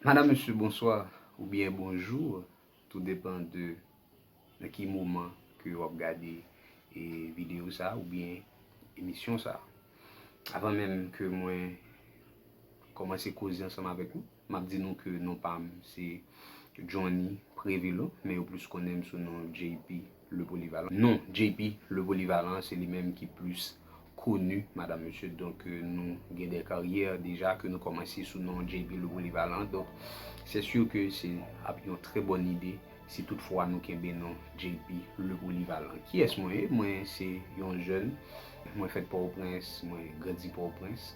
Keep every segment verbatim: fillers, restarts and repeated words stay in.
Madam, mesye, bonswa oubyen bonjou, tou depan de nan ki moman ke w ap gade e videyo sa oubyen emisyon sa. Avan menm ke mwen kòmanse koze ansanm avèk nou, m ap di nou ke non pa m se Johnny Prevelo, men yo plis konnen m sou non J P Le Polyvalent. Non J P Le Polyvalent, se li menm ki plis koni, madam, mesye. Donk, euh, nou gen de karyè deja ke nou kòmanse sou non J P Le Polyvalent. Donk, se si ke se ap yon trè bòn ide si toutfwa nou kenbe non J P Le Polyvalent. Kiyès mwen ye? Mwen se yon jèn. Mwen fèt Pòtoprens, mwen grandi Pòtoprens.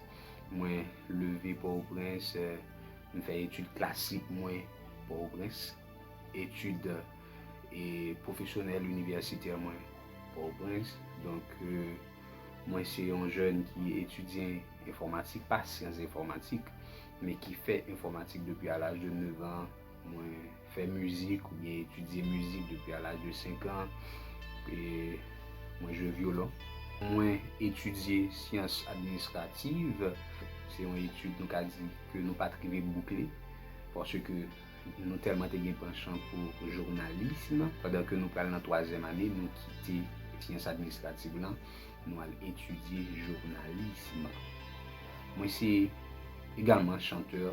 Mwen leve Pòtoprens, euh, m fè etid klasik mwen Pòtoprens. Etid, euh, e pwofesyonèl inivèsitè mwen Pòtoprens. Donk, euh, mwen se yon jèn ki etidye enfòmatik, pa syans enfòmatik, men ki fè enfòmatik depi a laj de nèf an. Mwen fè mizik oubyen etidye mizik depi a laj de senk an. E mwen jwe vyolon. Mwen etidye syans administrativ. Se yon etid, nou ka di, ke nou pa t rive boukle, paske nou tèlman te gen panchan pou jounalis, pandan ke nou pral nan twazyèm ane, nou kite syans administrativ lan, nou al etidye jounalis. Mwen se egalman chantè,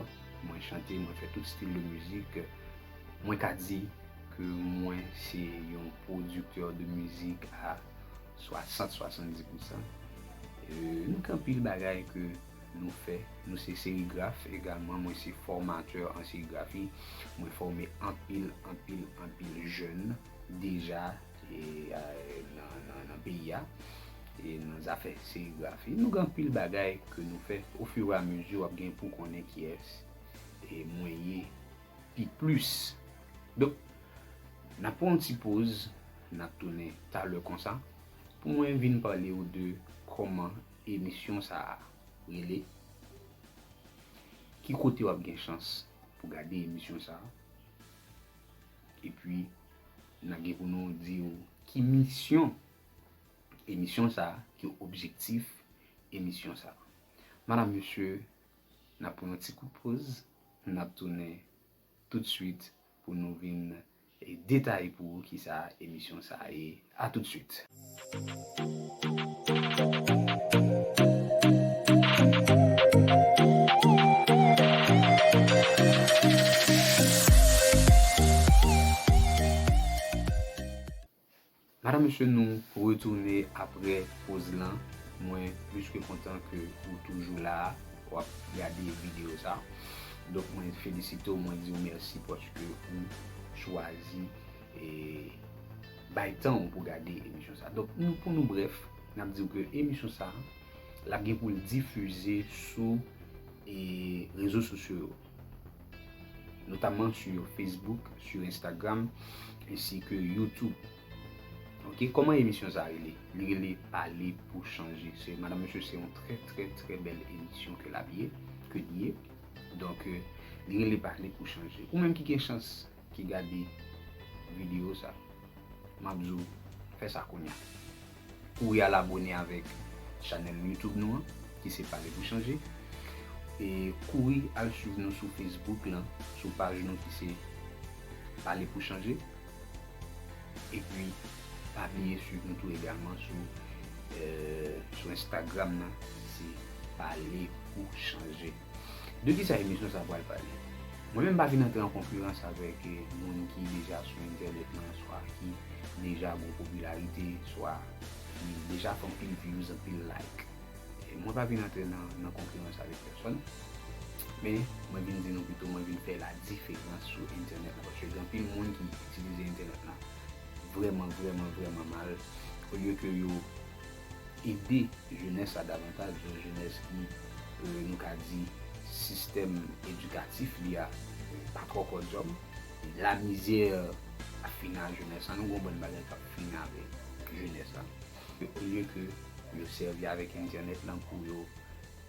mwen chante, mwen fè tout stil de mizik. Mwen ka di ke mwen se yon pwodiktè de mizik a swasant, swasanndis pousan. E, nou gen anpil bagay ke nou fè. Nou se serigraf egalman. Mwen se fòmatè an serigrafi. Mwen fòme anpil, anpil, anpil jèn deja, e, a, nan, nan, nan peyi a, e nan zafè serigrafi. Nou gen anpil bagay ke nou fè. Ofiramezu, w ap gen pou konnen kiyès, e, mwen ye pi plis. Donk, n ap pran yon ti poz, n ap tounen talè konsa, pou mwen vin pale w de kòman emisyon sa a rele, ki kote w ap gen chans pou gade emisyon sa a, epi n ap gen pou nou di w ki misyon emisyon sa a, ki objektif emisyon sa a. Madam, mesye, n ap pran yon ti kout poz, n ap tounen toutswit pou nou vin, e, detaye pou ou kisa emisyon sa a ye. A toutswit. Madam, mesye, nou retounen apre poz lan. Mwen plis ke kontan ke ou toujou la a, w ap gade videyo sa. Donk, mwen felisite w, mwen di w mèsi paske ou chwazi, e, bay tan w pou gade emisyon sa. Donk, nou, pou nou brèf, n ap di w ke emisyon sa, l ap gen pou l difize sou, e, rezo sosyo yo, notamment sur Facebook, sur Instagram, ensi ke YouTube. Ok, kòman emisyon sa rele? Li rele Pale pou Chanje. Se, madam, mesye, se yon trè, trè, trè bèl emisyon ke l ap ye, ke li ye. Donk, euh, li rele Pale pou Chanje. Ou menm ki gen chans ki gade videyo sa, m ap di w, fè sa kounye a. Kouri al abone avèk chanèl YouTube nou an, ki se Pale pou Chanje. E kouri al swiv nou sou Facebook lan, sou paj nou ki se Pale pou Chanje. Epi, pa bliye swiv nou tou egalman sou, euh, sou Instagram nan, se Pale pou Chanje. De kisa emisyon sa pral pale? Mwen menm pa vin antre an konkirans avèk, eh, moun ki deja sou entènèt lan, swa ki deja gon popilarite, swa ki deja fè anpil views, anpil like. Eh, mwen pa vin antre nan, nan konkirans avèk pèsòn, men mwen vin di nou pito, mwen vin fè la diferans sou entènèt la, paske gen anpil moun ki itilize entènèt la vrèman, vrèman, vrèman mal, olye ke yo ede jenès la davantaj, yon jenès ki, euh, nou ka di, sistèm edikatif li a pa twò kòdjòm. Lamizè ap fini ak jenès la, nou gon bann bagay k ap fini avèk jenès la. Olye ke yo sèvi avèk entènèt lan pou yo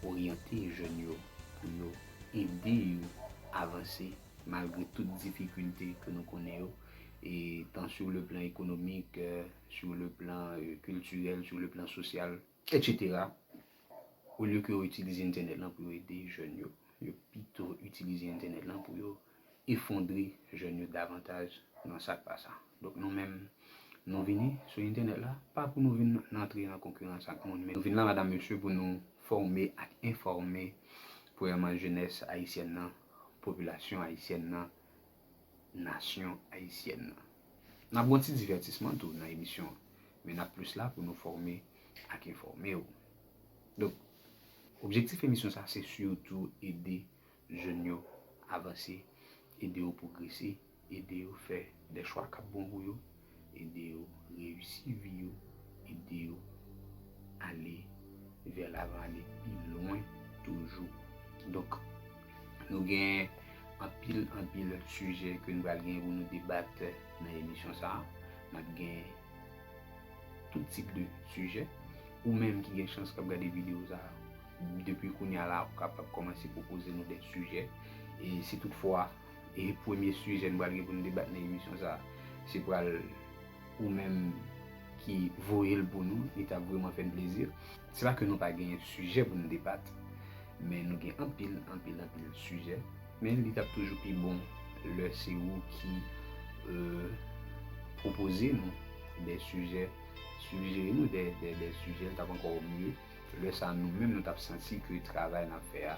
oryante jèn yo, pou yo ede yo avanse malgre tout difikilte ke nou konnen yo, e tan sur le plan économique, euh, sur le plan, euh, culturel, sur le plan social, et cetera. Olye ke yo itilize entènèt lan pou yo ede jèn yo. yo pito itilize entènèt lan pou yo efondre jèn yo davantaj nan sa k pa sa. Donk nou menm, nou vini sou entènèt la, pa pou nou vin antre nan konkirans ak moun, men nou vin la, madanm, mesye, pou nou fòme ak enfòme, premyèman, jenès ayisyèn nan, popilasyon ayisyèn nan, nasyon ayisyèn nan. N ap gen yon ti divètisman tou nan emisyon an, men n ap plis la pou nou fòme ak enfòme w. Donk, objektif emisyon sa, se sitou ede jèn yo avanse, ede yo pwogrese, ede yo fè de chwa k ap bon pou yo, ede yo reyisi vi yo, ede yo ale vè lavan, ale pi lwen toujou. Donk, nou gen anpil, anpil sijè ke nou pral gen pou nou debat nan emisyon sa a. N ap gen tout tip de sijè. Ou menm ki gen chans k ap gade videyo sa a, depi kounye a la, ou kapab kòmanse pwopoze nou de sijè. E si toutfwa, e premye sijè nou pral gen pou nou debat nan emisyon sa a, se pral ou menm ki voye l pou nou, li t ap vrèman fè n plezi. Se pa ke nou pa genyen sijè pou nou debat, men nou gen anpil, anpil, anpil sijè. Men li t ap toujou pi bon lè se ou ki, euh, pwopoze nou de sijè, sijere nou de, de, de sijè, li t ap ankò mye. Lè sa a, nou menm, nou t ap santi ke travay n ap fè a,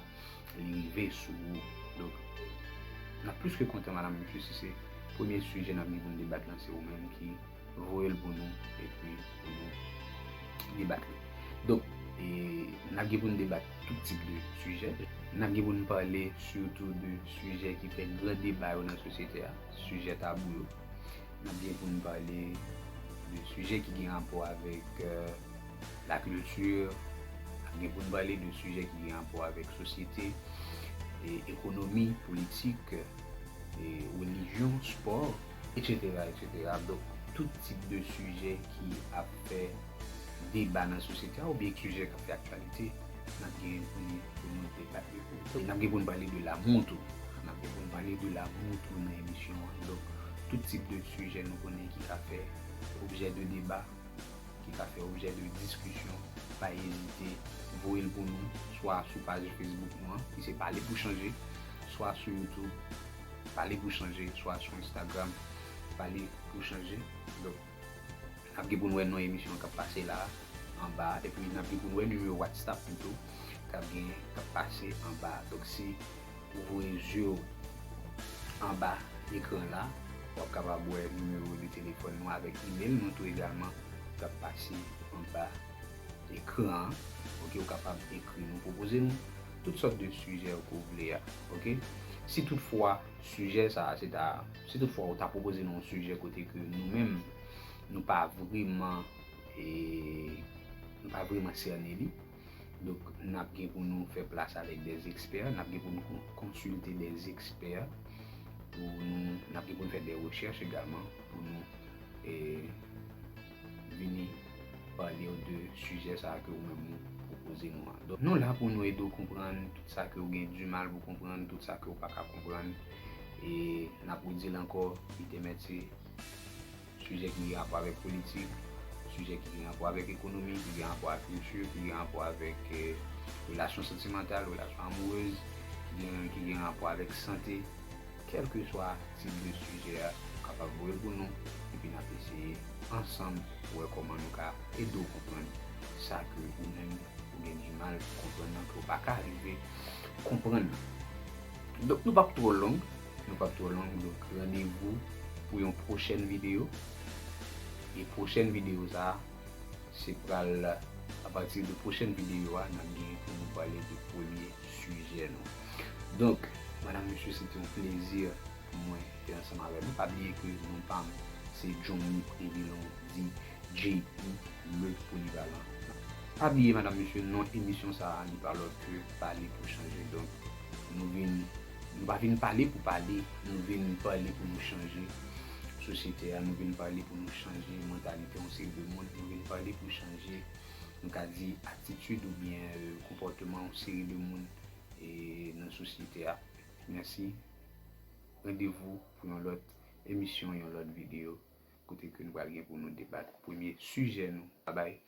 li rive sou ou. Donk, n ap plis ke kontan, madanm, mesye, si se premye sijè n ap gen pou n debat lan, se ou menm ki voye l pou nou, epi pou nou debat li. Donk, e, n ap gen pou n debat tout tip de sijè. N ap gen pou n pale sitou de sijè ki fè gran deba yo nan sosyete a, sijè tabou yo. N ap gen pou n pale de sijè ki gen rapò avèk, euh, lakilti, n ap gen pou n pale de sijè ki gen rapò avèk sosyete, e ekonomi, politik, e relijyon, spò, etsetera, etsetera. Donk, tout tip de sijè ki ap fè deba nan sosyete a oubyen sijè k ap fè aktyalite, n ap gen pou nou, pou nou debat de yo. E n ap gen pou n pale de lanmou tou. N ap gen pou n pale de lanmou tou nan emisyon an. Donk, tout tip de sijè nou konnen ki ka fè objè de deba, ki ka fè objè de diskisyon, pa ezite voye l pou nou, swa sou paj Facebook nou an, ki se Pale pou Chanje, swa sou YouTube, Pale pou Chanje, swa sou Instagram, Pale pou Chanje. Donk, n ap gen pou n wè non emisyon an k ap pase la a, anba a, epi n ap gen pou n wè nimewo WhatsApp pito k ap gen, k ap pase anba a. Donk, si ou voye zye w anba ekran la, w ap kapab wè nimewo de telefòn nou avèk imèl nou tou egalman k ap pase anba ekran an. Oke, ou kapab ekri nou, pwopoze nou tout sòt de sijè ke w vle a. Oke? Si toutfwa sijè sa a, se ta, si toutfwa ou ta pwopoze nou yon sijè kote ke nou menm, nou pa vrèman, e, nou pa vrèman sène li, donk, n ap gen pou nou fè plas avèk de ekspè, n ap gen pou nou kon-, konsilte de ekspè, pou nou, n ap gen pou nou fè de rechèch egalman, pou nou, e, vini pale w de sijè sa a ke ou menm ou pwopoze nou an. Donk, nou la pou nou ede w konprann tout sa ke ou gen dimal pou konprann, tout sa ke ou pa ka konprann. E n ap redi l ankò, Pete Mèt se sijè ki gen rapò avèk politik, sijè ki gen rapò avèk ekonomi, ki gen rapò avèk kilti, ki gen rapò avèk, eh, relasyon santimantal, relasyon amourèz, ki gen, ki gen rapò avèk sante. Kèlkeswa tip de sijè a, ou kapab voye l pou nou, epi n ap eseye ansanm wè kòman nou ka ede w konprann sa ke ou menm ou gen dimal pou konprann nan, ke w pa ka rive konprann nan. Donk, nou p ap twò long, nou p ap twò long, donk, randevou pou yon pwochèn videyo. E pwochèn videyo sa a, se pral, apati de pwochèn videyo a, n ap gen pou nou pale de premye sijè nou. Donk, madanm, mesye, se te yon plezi pou mwen te ansanm avè nou. Pa bliye ke non pa m, se Johnny Prévilon, di J P le Polyvalent. Pa bliye, madanm, mesye, non emisyon sa a, li pa lòt ke Pale pou Chanje. Donk, nou vin, nou pa vin pale pou pale, nou vin pale pou nou chanje sosyete a, nou vin pale pou nou chanje mantalite yon seri de moun, nou vin pale pou chanje, nou ka di, atitid oubyen, eh, konpòteman yon seri de moun, eh, nan sosyete a. Mèsi. Randevou pou yon lòt emisyon, yon lòt videyo, kote ke nou pral gen pou nou debat premye sijè nou. Babay.